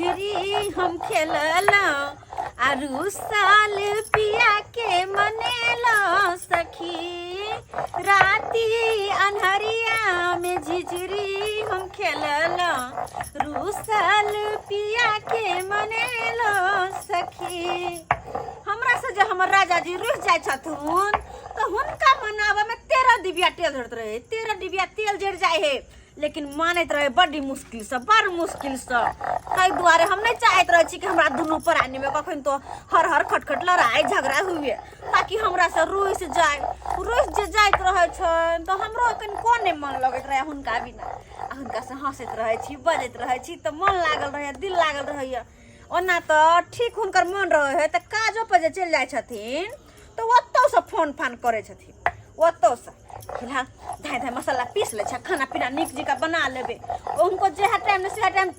झिझरी हम खेललहुँ आ रुसल पिया के मनेलहुँ सखी। राति अन्हरिया में झिझरी हम खेललहुँ, रुसल पिया के मनेलहुँ सखी। हमरा से जे हमर राजा जी रुसि जाइ छथुन तऽ हुनका मनाबऽ में 13 डिबिया तेल जरैत रहै, 13 डिबिया तेल जरि जाइ है, लेकिन मानैत रहे बड़ी मुश्किलसँ, बड़ मुश्किलसँ। ताहि दुआरे हम नहि चाहैत रहै छी कि हमरा दुनू प्राणीमे कखन तो हर हर खटखट लड़ाइ झगड़ा हुए, ताकि हमरासँ रुसि जाय। रुसि जे जाइत रहै छनि तऽ हमरो कनिको नहि मन लगैत रहै हुनका बिना। आ हुनकासँ हँसैत रहै छी, बजैत रहै छी तऽ मन लागल रहैए, दिल लागल रहैए। ओना तऽ ठीक हुनकर मन रहै है तऽ काजोपर जे चलि जाइ छथिन तऽ ओतहुसँ फोन फान करै छथिन, ओतहुसँ फिलहाल धाय धाय मसाला पीस लै छै, खाना पीना नीक जकाँ बना लेबै। हुनको जएह टाइममे सएह टाइम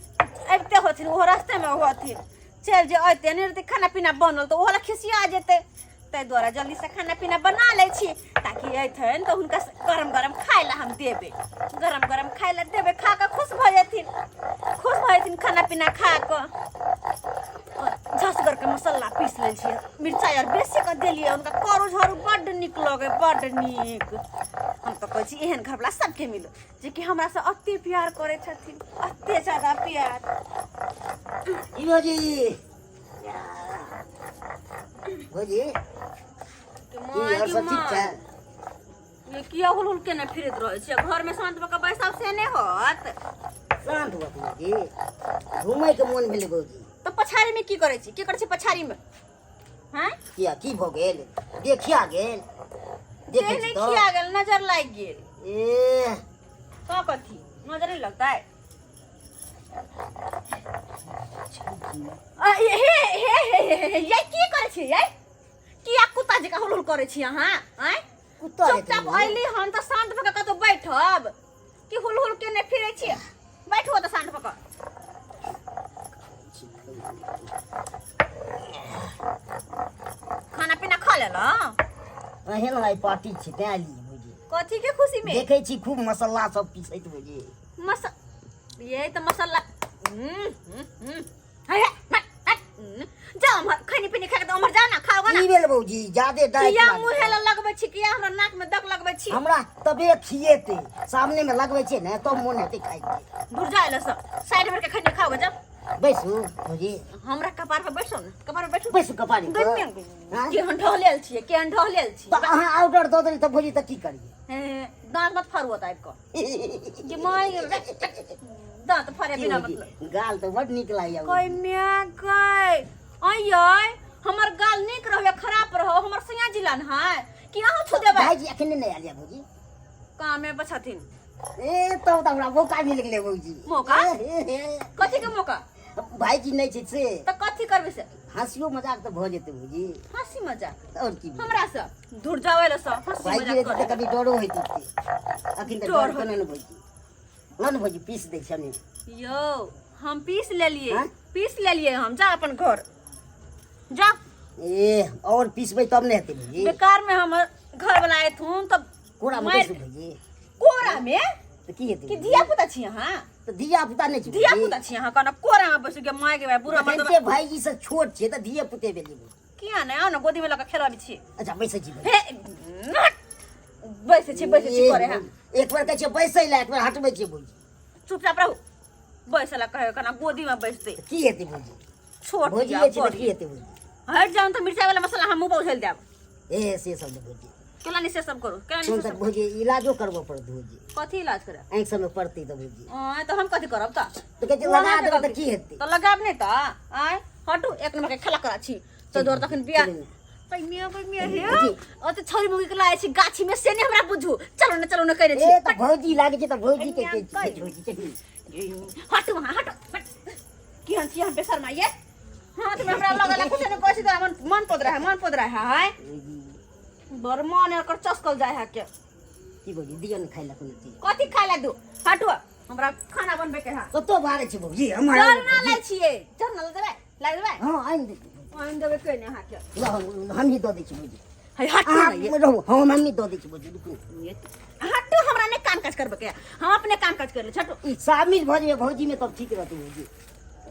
अबिते होथिन, ओहो रास्तेमे होथिन, चलि जे अयतै नहि रहतै खाना पीना बनल तऽ ओहो लए खिसिया जेतै। ताहि दुआरे जल्दीसँ खाना पीना बना लै छी ताकि अयथिन तऽ हुनका गरम गरम खाय लए हम देबै, गरम गरम खाय लए देबै, खा कऽ खुश भऽ जेथिन, खुश भऽ जेथिन खाना पीना खा कऽ। झसगर के मसाला पीस लै छियै, मिरचाइ आर बेसी कऽ देलियै, हुनका करू झरू बड्ड नीक लगै, बड्ड नीक। हम तऽ कहै छी एहन घरवला सबके मिलो जेकि हमरासँ अते प्यार करै छथिन, अते ज्यादा प्यार। ई भौजी, भौजी, की और सब ठीक छै? ये किया हुल हुल केने फिरैत रहै छियै घरमे? शान्त भऽ कऽ बैसब से नहि होत? शान्त भऽ भौजी, घूमै के मोन भेलै भौजी। तऽ पछाड़ीमे की करै छी, की करै छी पछाड़ीमे? हैं किया, की भऽ गेल? देखिया गेल? देखै छी नहि तऽ खिया गेल, नजर लागि गेल। ए कऽ कथी नजर नहि लगतै? आ, हे हे हे हे हे हे, ये की करै छी? ये किया कुत्ता जकाँ हुल हुल करै छी अहाँ? आँय, कुत्ता जेकाँ चुपचाप हुल? अयली हन तऽ शान्त भऽ कऽ कतहु बैठब कि हुल हुल केने फिरै छी? बैठू तऽ शान्त भऽ कऽ। खाना पीना खा लेलहुँ? एहन आइ पार्टी छै तैं एलियै भौजी। कथी के खुशी में? देखै छी खूब मसाला सब पीसैत भौजी। मस ये तऽ मसाला हम्म, हम्म, हम्म। हे, हे, हट, हट, हम्म। जाओ उम्हर, खैनी पीनी खा के तऽ उम्हर जाओ ना, खाओ ना। की भेल भौजी, जादे डाइट किया लागल? मुँहे लग लगबै छी? किया हमरा नाक में दक लगबै छी? हमरा तबे खिएते, सामने में लगबै छै ने तब मोन हेतै खाइके। दूर जाए लऽ सब साइड भर के खैनी खाओ, जाओ। बैसू भौजी। हमरा कपार पर बैसो ने, कपार पर बैठू। बैसू कपार पर। गरमी केहन ढहलेल छियै, केहन ढहलेल छियै। तऽ अहाँ ऑर्डर दऽ देली तऽ भौजी तऽ की करियै? हे, दाँत मत फाड़ू ओतऽ आबि कऽ जे माय दाँत फाड़े की बिना भौजी, मतलब। गाल तऽ बड नीक लागैया। कै म्या गै, आँय हमर गाल नीक रहो या खराब रहो, हमर सैया जिला न है कि अहाँ छू देबै? भाईजी अखन नहि आयल या भौजी? कामे पर छथिन। ए तब तऽ हमरा मौका मिल गेलै भौजी। मौका? ए, हे, हे। कथी के मौका? भाईजी नहि छै से। तऽ कथी करबै से? हँसियो मजाक तऽ भऽ जेतै भौजी। हँसी मजाक? आओर की? हमरा से दूर जाबै लए सब हँसी भाईजी मजाक रहतै तऽ करै। कनि डरो होइत हेतै, अखन तऽ डर डर केना ने भौजी। ल ने भौजी, पीस दै छियै। यौ हम पीस लेलियै। आँय? पीस लेलियै हम, जा अपन घर जा। ए आओर पीसबै तब ने हेतै भौजी। बेकार में हमर घर वाला एथुन तब कोरा मे मारि बैसू भौजी। कोरा में तऽ की हेतै कि भौजी? धिया पुता छी अहाँ? तऽ धिया पुता नहि छी धिया भौजी। पुता छी अहाँ, कहना कोरा में बैसू के माय के भाई बुढ़ा जखन मर्दबा से भाईजी से छोट छियै तऽ धिये पुते भेलियै भौजी। किया नहि? आउ ने, गोदी में लऽ कऽ खेलबी छी। अच्छा बैसै छी भौजी। हे नट। बैसै छी, बैसै छी ए, करे है। एक बेर कहै छियै बैसै लए, एक बेर हटबै छियै भौजी। चुपचाप रहू, बैसै लए कहै केना गोदी में बैसतै। तऽ की हेतै भौजी? छोट भौजी या छै तऽ बड़ी। की हेतै भौजी? हटि जाउ तऽ मिरचाइ वाला मसाला हम मुँह पर उझलि देब। ए से सब नहि भौजी। केना नहि से सब करू, केना नहि सुन से तऽ सब? भौजी इलाजो करबऽ पड़त भौजी। कथी इलाज करे? आँखि सबमे पड़तै तऽ भौजी। आँय, तऽ हम कथी करब तऽ? तऽ कहै छै लगा देबै तऽ की हेतै? तऽ लगायब नहि तऽ? आँय हटू, एक नंबर के खेला करा छी तऽ दुआरे तखन बियाह चलू ने। पैमिया पैमिया हे। भौजी। ओते छौरी मुगी के लाए छी गाछी में से नहीं हमरा बुझू, चलो ने चलो ने कहने छी। ए तऽ भौजी लागै छै तऽ भौजी के कहै कहि। छी भौजी चलू। हटू वहाँ, हटू हट। केहन छी हम बेशर्मा ये? हाथ में हमरा लगल कुछ ने कहै छी तऽ मन मन पद रहा है, मन पद रहा है। हाय भौजी बड़ मन एकर चसकल जाय है के। की भौजी, दियौ ने खाइ लए कोनो चीज। कथी खाय ला दू? हटू, हमरा खाना बनबे के है। कतौ बाहर छी भौजी हमर? जर ना लै छियै, जर ना देबै, ला देबै? हँ आनि दे। आनि देबै के ने अहाँके? ल हमही दऽ दै छी भौजी। हे हटू अहाँ ने ये। रहू, हम हमही दऽ दै छी भौजी, रुकू। ये हटू, हमरा नहि काम काज करबे के, हम अपने काम काज कर ले, हटू। ई शामिल भऽ जेबै भौजी में तब ठीक रहतै भौजी।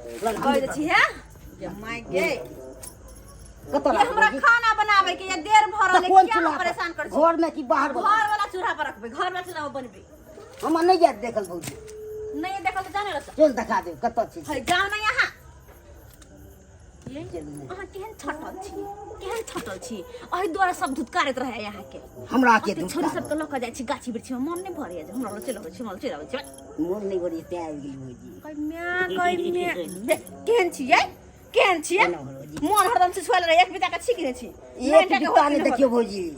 कहि दै छी हे गे my गे। कतऽ ये हमरा राखबै? खाना बनावे के ये देर भऽ रहल तऽ है, कोन किया चूल्हा अहाँ पर? परेशान करै छी? घर में कि बाहर घर वाला चूल्हा पर रखबै, घर वाला चूल्हा पर बनबै। हमरा नहि जायत देखल भौजी। नहीं देखल तऽ जाने रह। चल देखा देब कतऽ छी। है जाओ ना यहाँ। ये चलू ने। अहाँ केहन छटल छी, केहन छटल छी, एहि दुआरे सब धुतकारैत रहे यहाँ के। हमरा के अते छोरी सबके लऽ कऽ जाइ छी गाछी वृक्षी में, मन नहि भरैया जे हमरा लग चलि अबै छी, हमरा लग चलि अबै छी। मोन नहि भरी तें आबि गेली भौजी। कहि म्या, कहि म्या, केहन छी यै, केहन छी? केना भौजी? मोन हरदम से छुआल रहे, एक बिता के छी कि नहि छी? एक बिता नहि। देखियौ भौजी,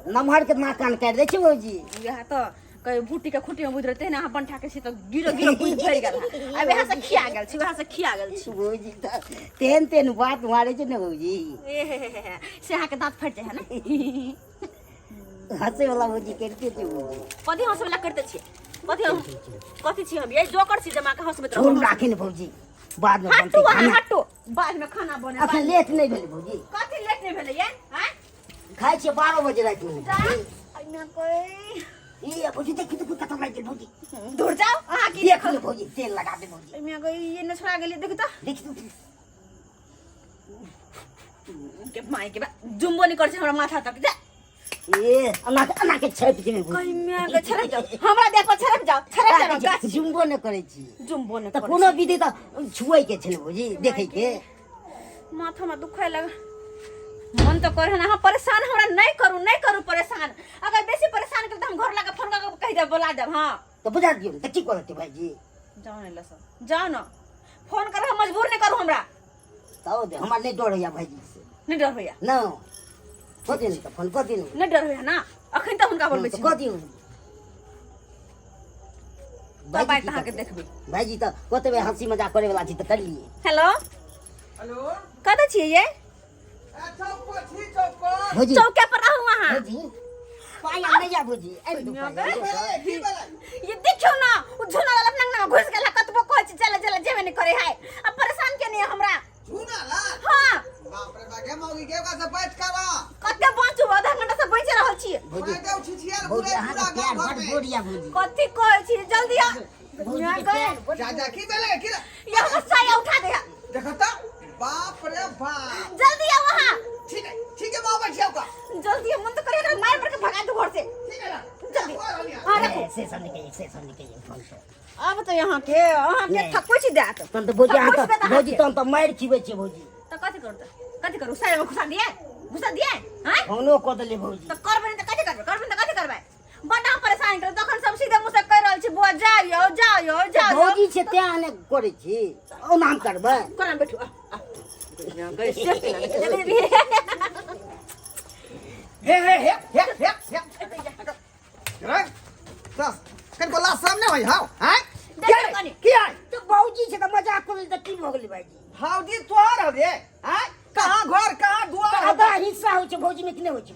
नमहर के नाक कान काटि दै छै भौजी। इएह तऽ कहीं बूटी के खूटी में बुझ रहते ना, अहाँ बंठा के छी तऽ गिरो गिरो बुझ भरि गेल है। आब इएह से खिया गेल छी, उएह से खिया गेल छी। भौजी तऽ तेहन तेहन बात मारै छै ने भौजी। ए हे हे हे हे, से अहाँके दाँत फटि जाइ है ने। हंसे वाला भौजी करिते छै भौजी। कथी हंसे वाला करिते छियै? कथी हम कथी छी हम? ये जोकर छी जमा के हंसबैत रहू। छोड़ू, राखी ने भौजी, बाद में हटू बनतै अहाँ खाना। हटू, बाद में खाना बने। अखन लेट नहि भेलै भौजी? कथी लेट नहि भेलै ये? आँय? खाइ छियै 12 बजे रातिमे। जा अइना कोई। ई भौजी, देखी देखी कतऽ लागि गेल भौजी। दूर जाओ अहाँ की देख ले भौजी, तेल लगा दे भौजी। अइना कोई, ये न छोड़ा गेलियै, देखू तऽ। देखी देखी के माय के बा, जुम्बो नहीं करै छै हमरा माथा तक जा। ए अना के अना के छापि देबै भौजी। कहीं माय के छड़क जाओ, हमरा देह पर छड़क जाओ, छड़क जाओ गाछ। जुम्बो नहि करै छी? जुम्बो नहीं तऽ करै। कोनो विधि तऽ छुए के छै ने भौजी, देखै के। माथा में दुखाय लगा, मन तो करे ना। अहाँ परेशान हमरा नहीं करू, नहीं करू परेशान। अगर बेसी परेशान कर तो हम घर लगा फोन करके कहि देब, बोला देब। हाँ तऽ बुझा दियौ ने तऽ की करतै भाईजी? जाओ ने लसो, जाओ ना, फोन कर मजबूर नहीं करू हमरा। तऽ दे, हमरा नहि डर होइया भाईजी से। नहीं डर होइया? न कऽ दियौ ने, तऽ फोन कऽ दियौ ने। नहीं डर होइया ना? अखन तऽ हुनका बोलबै तऽ छी। कऽ दियौ। तब भाईजी आइ की अहाँके करतै? देखबै। भाईजी तऽ कहतै हंसी मजाक करे वाला छी तऽ करलियै। हेलो। हेलो। कतऽ छियै ये? चौक पर छी, चौक पर। भौजी। चौके पर रहू अहाँ। भौजी, पाया नहि या भौजी, आबि दू पाया। की भेलै? ये देखियौ ना, ओ झूला वाला अपना अंगना में घुस गेल है, कतबो कहै छी चले चले, जेबे नहीं करे है। अब परेशान के नहीं हमरा। झूना लाल? हाँ। बाप रे बाप, गे मौगी गे, ओकरा से बच कर। कते बचू, आधा घंटा से बचि रहल छी। भौजी। मैं देव छिछियाल भौजी, घुरे अहाँके पूरा प्यार गाँव बड़ घर में। गोरिया भौजी। कथी कहै छी, जल्दी आ। भौजी के प्यार बड़। जा जा, की भेलै, की? ये हमर साया उठा दे। देखो तो, बाप रे बाप। जल्दी आओ अहाँ। ठीक है, ठीक है, बाबा बैठ जाओ का। जल्दी, मन तो करे एकरा मार मार के भगा दू घर से। ठीक है ना? जल्दी, हाँ रखू। ए, से सब निकल, से सब निकल फोन से। अब तऽ यहाँ के अहाँ के नहि। थकुच देत। तहन तऽ भौजी अहाँ थकुच तऽ देत भौजी अहाँके। तहन तऽ मारि खिबै छियै भौजी। तऽ कथी करू, तऽ कथी करू? साया में घुसा दिए, घुसा दिए? आँय? फोनो कऽ देलियै भौजी। तऽ करबै नहि तऽ कथी करबै? करबै नहि तऽ कथी करबै? बड्ड अहाँ परेशान करब तखन, सब सीधे मुँह से कहि रहल छी बुआ, जाइयो जाइयो जाइयो। भौजी छै तें अहाँ नहि करै छी, ओना हम करबै। कोना बैठू, आ, आ। हे हे हे हे हे हे रे, दस कनको ला सामने होई हाउ हैं। देखियौ कनी। की है? तऽ भौजी छै तऽ मजाक करै तऽ की भऽ गेलै भाईजी? हाउजी तोहर हो रे हैं, कहां घर कहां दुआर हो? आधा हिस्सा होइ छै भौजी में कि नहि होइ छै? ए,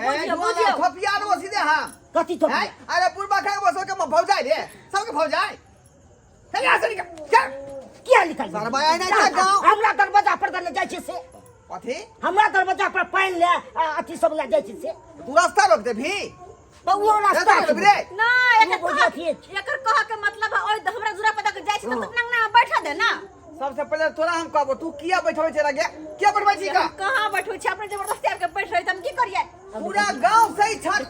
बुझियौ, दुआर बुझियौ। थपिया दो सीधे हम। कथी तो? हैं, अरे बुढ़बा खा बसो के भौजाई रे, सबके भौजाई। चल यहाँ से निकल, चल। किया निकल? सरबा आइ नहि छै गाँव। हमरा दरवाजा पर दने जाइ छै से? कथी? हमरा दरवाजा पर पानि ले आ, अथी सब ले जाइ छै से? तू रास्ता रोक दे भी? तऽ ओ रास्ता रोक रे। नहि, एकर ओ कहऽ बुझियौ अथी। एकर कहऽ के मतलब है ओहि हमरा दूरा पर तक जाइ छी तऽ अपना अंगना में बैठा दे ना। सबसे पहले तोरा हम कहबो, तू किया बैठबै छै लगे? किया बैठबै छी का? हम कहाँ बैठबै छी? अपने जबरदस्ती आबि के बैठ रही तऽ हम की करियै? पूरा गांव से ही छत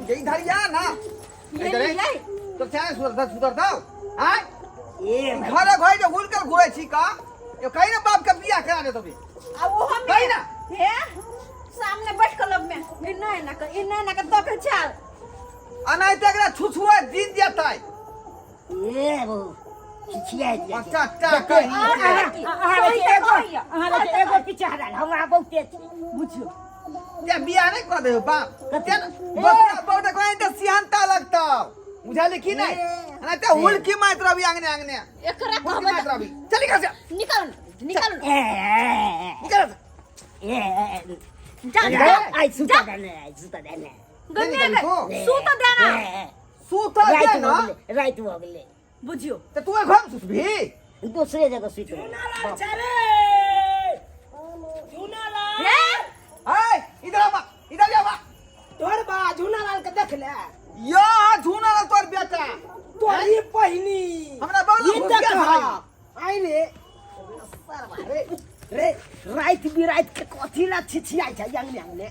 ये इधर या ना। ये इधर ये तो चाहे सुधर सुधर दो आय। ए भाई, घरे घर जो हुल कर घुरे छी का, यो कहीं ना बाप के बियाह करा दे तो भी। आ ओहो में कही ना। हे सामने बैठ के लग में एना एना के एना एना के तकै छल। अनाइते एकरा छुछुआ दिन देतै। ए बो छिछिया दिया। अच्छा, अच्छा, कही। अहाँ सही तऽ एगो कहैया। अहाँ रहै एगो पीछे हराल हमरा बहुते छै। बुझियौ। ते बियाह नहीं कर दे बाप ते बकरा बहुत कहीं ते सिहंता लगता, बुझाली की नहीं? अनाइते हुल की माइत रहबी आंगने आंगने। एकरा हुल की कहबै माइत रहबी। चल निकल से। निकालू निकालू। ए, ए, निकल से। ए, ए, जा ए, जा। आइ सुता देने, आइ सुता देने। गंगे निकल तू। सूत देना। ए, सुत दे राति ना। भऽ गेलै, राति भऽ गेलै। बुझियौ। ते तू घर में सुतबी? दोसरे जगह सुति रहबै। हे ए, इधर आवा, इधर आवा। तोहर बा झूनालाल के देख ले। यो झूना ना तोर बेटा तोरी पहिनी हमरा बाबू ई घुस देख गेल हा। है। आइ रे सरवा रे रे राति बिराति के कथी ला छिछियाइ छै अंगने अंगने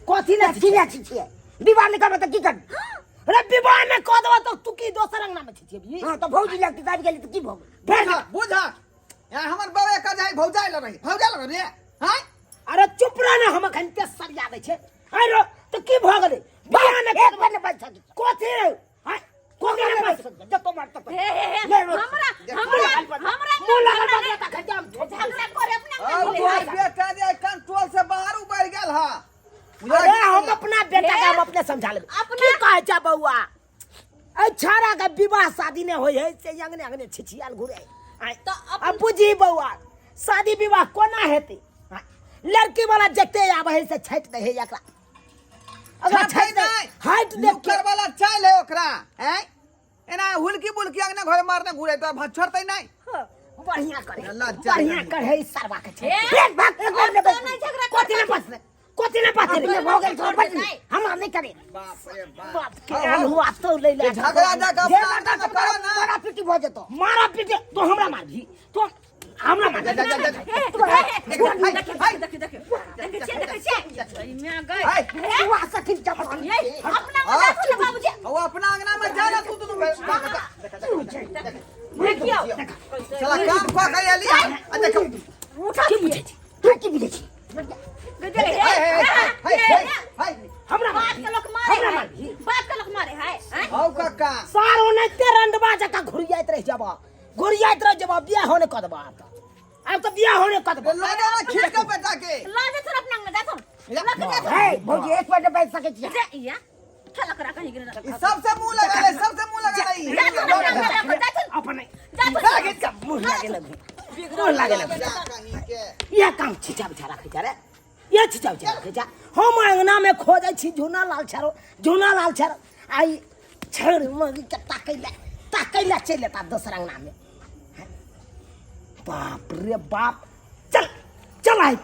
कथी ला छिछिया छिछिया विवाह नहि करबै तऽ की करबै रे विवाह नहि कऽ देबऽ तऽ तू की दोसर अंगना में छिछियेबही हँ तऽ भौजी लगतै तऽ आबि गेली तऽ की भऽ गेल बुझा बुझा यहाँ हमर बाबा का जाय भौजाई ल रही भौजाई ल रे हां अरे चुप रह ने हम अखन ते सरिया दै छै आइ रो तऽ की भऽ गेलै विवाह नहि एक करबै बेर नहि बाजि सकै कथी रे आँय, कथी नहि बाजि सकै जतो मार ततो हे हे हे ले रो। हमरा मुँह हमरा लागल बा- हमरा मुँह लागल बा तऽ अखन जाम झगड़ा करे अपना अब अंगना में तोर बेटा जे कंट्रोल से बाहर उबर गेल हा अरे हम अपना बेटा के हम अपने समझा लेबै की कहै छै बौआ एहि छाड़ा के विवाह शादी नहि होइ है से अंगने अंगने छिछियाल घुरे आँय, तऽ अपन- आ बुझी बौआ शादी विवाह कोना हेतै आँय, लड़की वाला जते आबै है से छाटि दै है एकरा अगर छाटै छाटि दै नहि हाइट देख के नुक्कड़ वाला चाल है ओकरा हैं एना हुलकी बुलकी अंगना घर मारने घुरे तो भछड़तै नहीं बढ़िया करे लज्जा बढ़िया नहीं। करे ई सरवा के छै हे? भाग भाग एक बार अब ने तो नहीं झगड़ा कर कोथी ने बस कोथी ने बस अपने भऽ गेल छोड़ बच हमरा नहि करे बाप रे बाप बाप के आन हुआ तो ले ले ये झगड़ा जा के जे अपना मर्दा अंगना के करो ना। बड़ा पीटी भऽ जेतौ मारा पीटे तो हमरा मारभी तो हमरा मारभी जा, जा, जा, जा। हे, हे, देखियो देखियो देखियो देखै छियै देखै छियै एहिमे गई हाय। हे, तू आ सखी जबरन ये अपना मजा सुन बाबूजी वो अपना अंगना में जा ना तू तू देखियो चला काम कऽ के एली आ देखो उठा की बुझै छी तू की बुझै छी गजरे हे हाय हाय हाय हाय हाय हमरा बाप मारभी के लोक मारे हमरा है मारभी बाप के लोक मारे है हैं? हौ काका सार ओनाहिते रंडवा जकाँ घुरियाइत रहि जेबह घुरियाइत रहि जेबह बियाह होने कऽ देबह आब तऽ आब तऽ बियाह होने कऽ देबह लऽ जा ना खींच के बेटा के ला जा थोड़ा अपना अंगना जा थोड़ा लग जा थोड़ा हे भौजी एक मिनट बैठ सकै छी जा या चल करा कहीं गिर ई सबसे मुंह लगा ले सबसे मुंह लगा ले जा थोड़ा अपना अंगना जा जा थोड़ा अपन जा थोड़ा खींच के मुँह लागे लगू मुँह लागे लगू जा कहीं के इएह काम छिचा बिछा राखै छै रे इएह छिचा बिछा राखै छै हम अङ्गनामे खोजै छी झूना लाल छरो झूना लाल छरो आइ छेड़ मगी के ताकै लए ताकै लए चलि एता दोसर अङ्गनामे बाप रे बाप चल चल आइ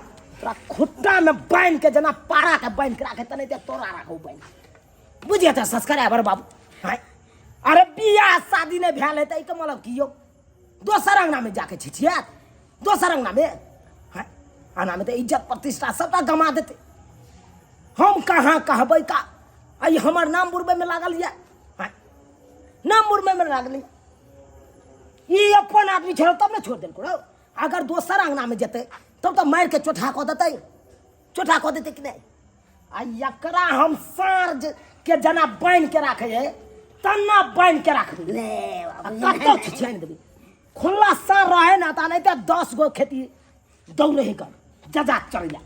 तोरा खुट्टामे बान्हि के जेना पाराके बान्हि के राखै तेनाहिते तोरा राखू बान्हि बुझिए तऽ संस्कार आबर बाबू आँय अरे बियाह शादी नहि भेल है तऽ एहिके मतलब की यौ दोसर अङ्गनामे जाके छिछियात दोसर अङ्गनामे आँय अङ्गनामे तऽ इज्जत प्रतिष्ठा सबटा गमा देतै हम कहाँ कहबै का आइ हमर नाम बुड़बैमे लागल यऽ आँय नाम बुड़बैमे लागल यऽ ई अपन आदमी छल तब ने छोड़ देलको रौ अगर दोसर अङ्गनामे जेतै तब तऽ मारि के चोठा कऽ देतै चोठा कऽ देतै कि नहि आ एकरा हम साँझ के जेना बान्हि के राखै है तना बान्हि के राखबै ले आ कतौ छिछियानि देबै खुला साँढ़ रहै ने तऽ नहि तऽ 10 गो खेती दौड़े है कर जजा चल जा।